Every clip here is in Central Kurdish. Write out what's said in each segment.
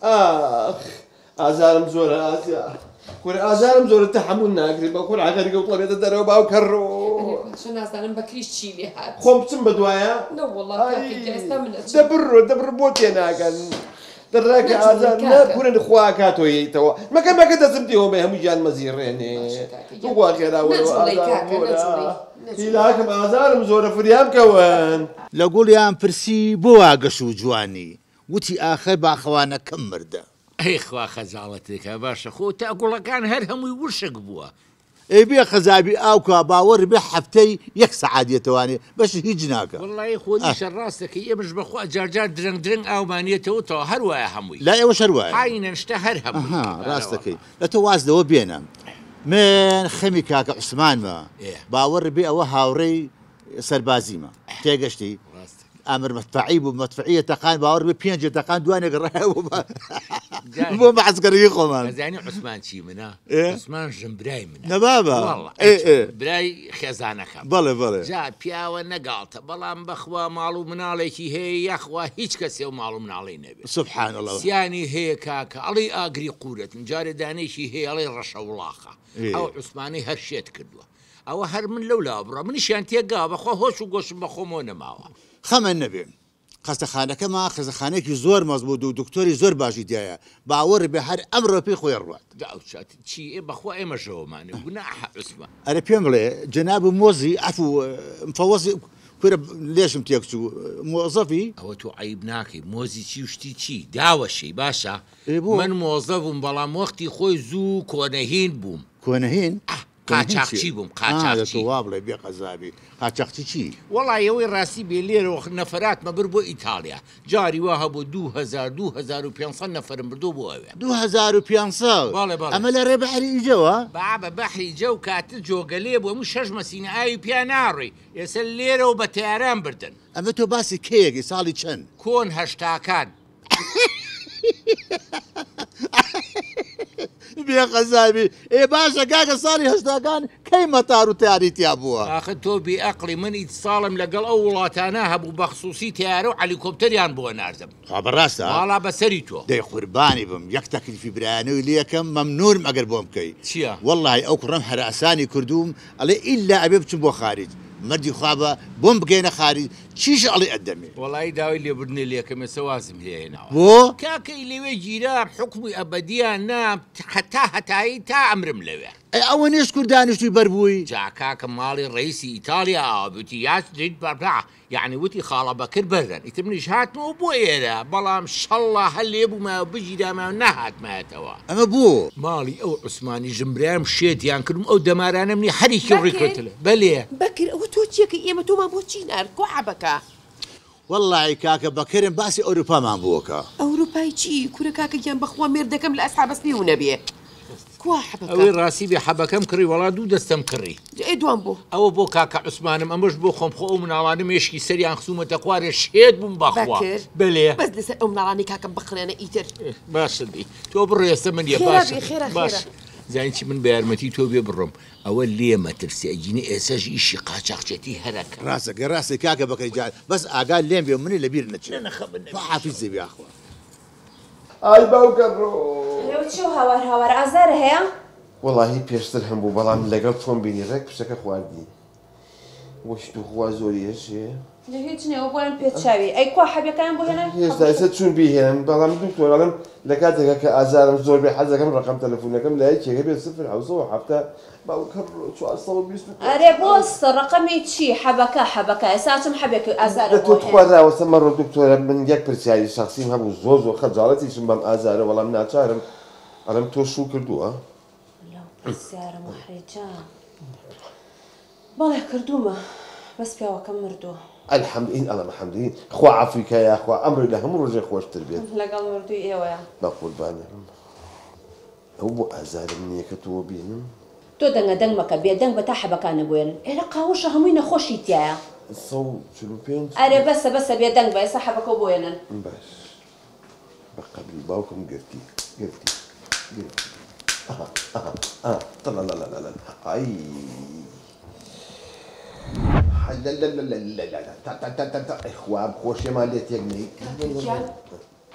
ئاخ ئازارم زۆرە ئاسیا کورە ئازارم زۆرە تەحەمول ناکرێ بە قورعە خەریکە وتڵە بێتە دەرەوە باوکە ڕۆ. ئەرێ باشە نازانم بەکریش چی لێ هات. خۆم بچم بە دوایا؟ نەوەڵا کاکە گیان ئێستا من ئەچم. دە بڕۆ دە بڕۆ بۆ تێناگەن دە ڕاکە ئازار نا کورە خوا کا تۆ یەیتەوە مەکە مەکە دەستم تێوە بێ هەموو گیان مەزیڕێنێ تخوا خێرا وەرەوە ئازارم زۆرە هیلاکم ئازارم زۆرە فریام کەون. لە گوڵیان پرسی بۆ وا گەش و جوانی؟ وتی ئاخر باخەوانەکەم مردە. ئەی خوا خەجاڵەتت کا باشە خۆ تا گوڵەکان هەر هەمووی وشک بووە. ئەی بێ خەزابی ئاو کا باوەڕ بێ هەفتەی یەک سەعات یەتەوانێ بەشی هیچ ناکا. وەڵایی خۆ نیشە ڕاست دەکەی ئێمەش بەخوا جار جار درەنگ درەنگ ئاومان یەتەوە تەواو هەر وایە هەمووی. لای ئێوەش هەر وایە؟ عەینەن شتە هەر هەمووی. ئەها ڕاست دەکەی لە تۆ واز لەوە بێنە من خەمی کاکە عوسمانمە باوەڕ بێ ئەوە هاوڕێی سەربازیمە تێگەشتی ئامر مەدفەعی بوو مەدفەعیە تەقان باوەڕ بێ پێنجێ تەقان دوانێک ڕایەوە بۆ بەعسکەرەکەی خۆمان. ئەزانی عوسمان چی منە؟ عوسمان ژن برای منە. نەبابە واللە برای خێزانەکەم. بەڵێ بەڵێ. جا پیاوە نەگاڵتە بەڵام بەخوا ماڵ و مناڵێکی هەیە یاخوا هیچ کەسێ و ماڵ و مناڵی نەبێ. سبحان اللە. سیانی هەیە کاکە ئەڵێی ئاگری قورەتن جارێ دانەیەکی هەیە ئەڵێی ڕەشە وڵاخە ئەو عوسمانەی هەر شێت کردووە. ئەوە هەر من لەولاوە بڕا منیشیان تێکگاوە بەخوا هۆش و گۆشم بە خۆمەوە نەماوە. خەمت نەبێ خەستەخانەکەمان خەستەخانەیەکی زۆر مەزبوت و دکتۆری زۆر باشی تیایە باوەڕ بێ هەر ئەمڕۆ پێی خۆی ئەڕوات. جا ئەو چا چی ئێ بەخوا ئێمەش ئەوەمانێ گوناحە عوسمان. ئەرێ پێم بڵێ جەناب مۆزی عەفو مفەوەزی کورە لێشم تێک چوو مۆزەفی؟ ئەوە تۆ عەیب ناکەی مۆزی چی و شتی چی داوەشێی باشە ئێ بۆ؟ من مۆزەف بووم بەڵام وەختی خۆی زوو کۆنەهین بووم. کۆنەهین؟ ئەه قاچاخچی بووم قاچاخچی. تۆ وا بڵێ بێ قەزابی قاچاخچی چی؟ وەڵای ئەوەی ڕاستی بێ لێرەوە نەفەراتمە برد بۆ ئیتاڵیا جاری وا هەبوو 2000 2500 نەفەرم بردووە بۆ ئەوێ. 2500؟ بەڵێ بەڵێ. ئەمە لە ڕێ بەحری ئیجەوە؟ بابە بەحری ئیجە و کاتر جۆگەلێ بوو هەموو شەش مەسینە ئاوی پیا ناڕۆی ئێسە لێرەوە بە تەیاران بردن. ئەمە تۆ باسی کەیەکی ساڵی چەند؟ کۆن هەشتاکان. بێ قەزابی ئێ باشە کاکە ساڵی هەشتاکان کەی مەتار و تەیارەی تیا بووە؟ ئاخر تۆ بێ ئەقڵی من ئیتساڵم لەگەڵ ئەو وڵاتانە هەبوو بەخسوسی تەیارە و عەلیکۆپتەریان بۆ ئەناردم. خوا بەڕاستە؟ واڵا بەسەری تۆ. دەی قوربانی بم یەک تەکلیفی برایانەوی لێکەم مەمنونم ئەگەر بۆم بکەی. چیە؟ وەڵاهی ئەو کوڕەم هەراسانی کردووم ئەڵێ ئیلا ئەبێ بچم بۆ خاریج مەردی خوا بە بۆم بگەیەنە خاریج چیش ئەڵێ ئەتدەمێ. وەڵایی داوای لێبوردنی لێکەم ئێستا وازم لێ هێناوە. بۆ؟ کاکەی لەوێ گیرام حوکمی ئەبەدیان نام هەتا هەتایی تا ئەمرم لەوێ. ئەی ئەوە نێش کورد دانیشتووی بەر بووی؟ جا کاکە ماڵی ڕەیسی ئیتاڵیا ئاوا بوو وتی یاس دید بابا یەعنی وتی خاڵە بەکر بەرن ئیتر منیش هاتمەوە بۆ ئێرە بەڵام شەڵڵا هەر لێ بوومایە و بگیرامایە و نەهاتمایەتەوە. ئەمە بۆ؟ ماڵی ئەو عوسمانی ژن برایم شێتیان کردم ئەو دەمارانەم نیە هەریکی ڕوی بەکر کردلە بەلێ. بەکر ئەوە تۆ چیەکەی ئێمە تۆمان بۆ چی نارد کوا عەبەکە؟ وەڵاهی کاکە بەکرم باسی ئەوروپامان بۆکە. ئەوروپای چی کورە کاکە گیان بەخوا مێردەکەم لە ئەسحابە سپی ونەبێ کوا حەبەکە. ئەوەی ڕاستی بێ حەبەکەم کڕی وەڵا دوو دەستەم کڕی. جا ئێ دوام بۆ. ئەوە بۆ کاکە عوسمانم ئەمەش بۆ خۆم خۆ ئەو مناڵانە مێشکی سەریان خسومەتە خوارێ شێت بووم بەخوا. بەکر بەلێ. بەس لەسەر ئەو مناڵانەی کاکەم بقڕێنە ئیتر. باشە دەی تۆ بڕۆ ئێستا من یە خێرا باشە بێ خێرا باشە خێرا. زانی چی من بە یارمەتی تۆ بێ بڕۆم ئەوە لێ مەترسێ ئەگینە ئێسەش ئیشی قاچاخچێتی هەرەکە. ڕاستەکەی ڕاستەی کاکە بەکر گیان بەس ئاگات لێم بێ منی لەبیر نەچێ نە نە خەمت نەبێ خوا حافیزت بێ یاخوا. ئای باوکە ڕۆ. لەوە چیەوە هاوار هاوار ئازارە هەیە؟ وەڵاهی پێشتر هەمبوو بەڵام لەگەڵ تۆم بینی ڕێک پشەکە خواردی وەش توخوا زۆری ئەشێ. لە هیچ نیە ئەوە بۆیان پێچاوی ئەی کوا حەبەکەیان بۆ هێنای هێشتا ئێستا چون بیهێنم بەڵام دکتۆر ئەڵێم لە کاتێکا کە ئازارم زۆر بێ حەزەکەم ڕەقەم تەلەفونەکەم لە یەکێکە بێ سفر 770 باوکە ڕۆ 425. ئەرێ بۆستە ڕەقەمی چی حەبەکە حەبەکە ئێستا ئەچم حەبێک ئازارە دە بۆ تۆ تخوا هێنم. راوەستە مەڕۆ دکتۆرە من یەک پرسیاری شەخسیم هەبوو زۆر زۆر خەجاڵەتیشم بەم ئازارە وەڵام ناچارم ئەڵێم تۆ شوو کردووە؟ لەو پرسیارە موحریجە بەڵێ کردوومە بەس پیاوەکەم مردووە. الحمد ان ئەڵێم الحمدلین خوا عەفوی کا یاخوا ئەمڕۆی لە هەموو ڕۆژێ خۆشتر بێت. لەگەڵ مردووی ئێوەیە. بەقوربانی بم ئەو بۆ ئازارم نییە کە تۆ بینم. تۆ دەنگە دەنگ مەکە بێدەنگ بە تا حەبەکان نەبوێنن ئێرە قاوشە هەمووی نەخۆشی تیایە. 145. ئەرێ بەسە بەسە بێدەنگ بە ئێستا حەبەکەو بۆێنن. باش بە قەبری باوکم گرتی گرتی گرتی ئەها ئەها ئا تڵەڵەڵەڵە ئای حەلەلەلەلەلەلە تا تا تا تا تا ئەی خوا ئەم خۆشیەمان لێ تێک نەی. کاکە گیان.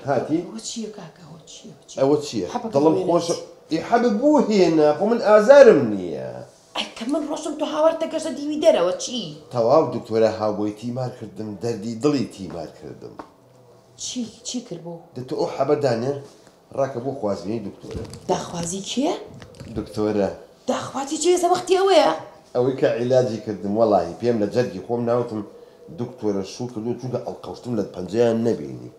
هاتی؟ ئەوە چییە کاکە ئەوە چییە ئەوە چییە؟ دڵم خۆشە ئێ حەبت بۆ هێنا خۆ من ئازارم نییە. ئەی کە من ڕۆشتم تۆ هاوارتە گەشتە دیوی دەرەوە چی؟ تەواو دکتۆرە هاوبۆی تیمار کردم دەردی دڵی تیمار کردم. چی چی کرد بۆ؟ دە تۆ ئەو حەبە دانێ ڕاکە بۆ خوازبینی دکتۆرە. داخوازی کێ؟ دکتۆرە. داخوازی چی ئێستا وەختی ئەوەیە؟ ئەوەی کە عیلاجی کردم وەڵاهی پێم لە جەرگی خۆم ناوتم دکتۆرە شوو کردووە چونکە ئەڵقەوشتم لە پەنجەیان نەبینی.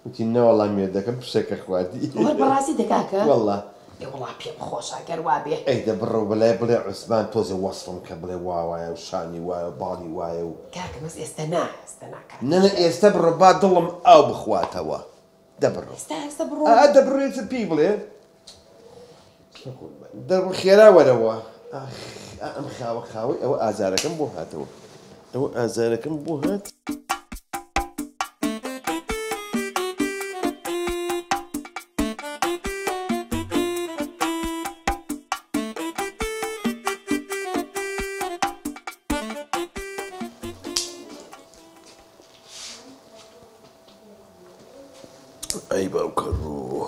وتی نەوەڵا مێردەکەم پشەکە خواردی. وەر بەڕاستی دە کاکە؟ وەڵا. ئێ وەڵا پێم خۆشە گەر وابێ. ئەی دە بڕۆ بەلای بڵێ عوسمان تۆزێ وەسفم کە بڵێ وا وایە و شانی وایە و باڵی وایە و. کاکە بەس ئێستە نا ئێستە نا کاکە. نە نە ئێستە بڕۆ با دڵم ئاو بخواتەوە دە بڕۆ. ئێستا ئێستا بڕۆ. ئا دە بڕۆ ئێستا پێی بڵێ. دە خێرا وەرەوە. ئاخ ئەم خاوە خاوەی ئەوە ئازارەکەم بۆ هاتەوە. ئەوە ئازارەکەم بۆ هات. ئەی باوکە ڕوو.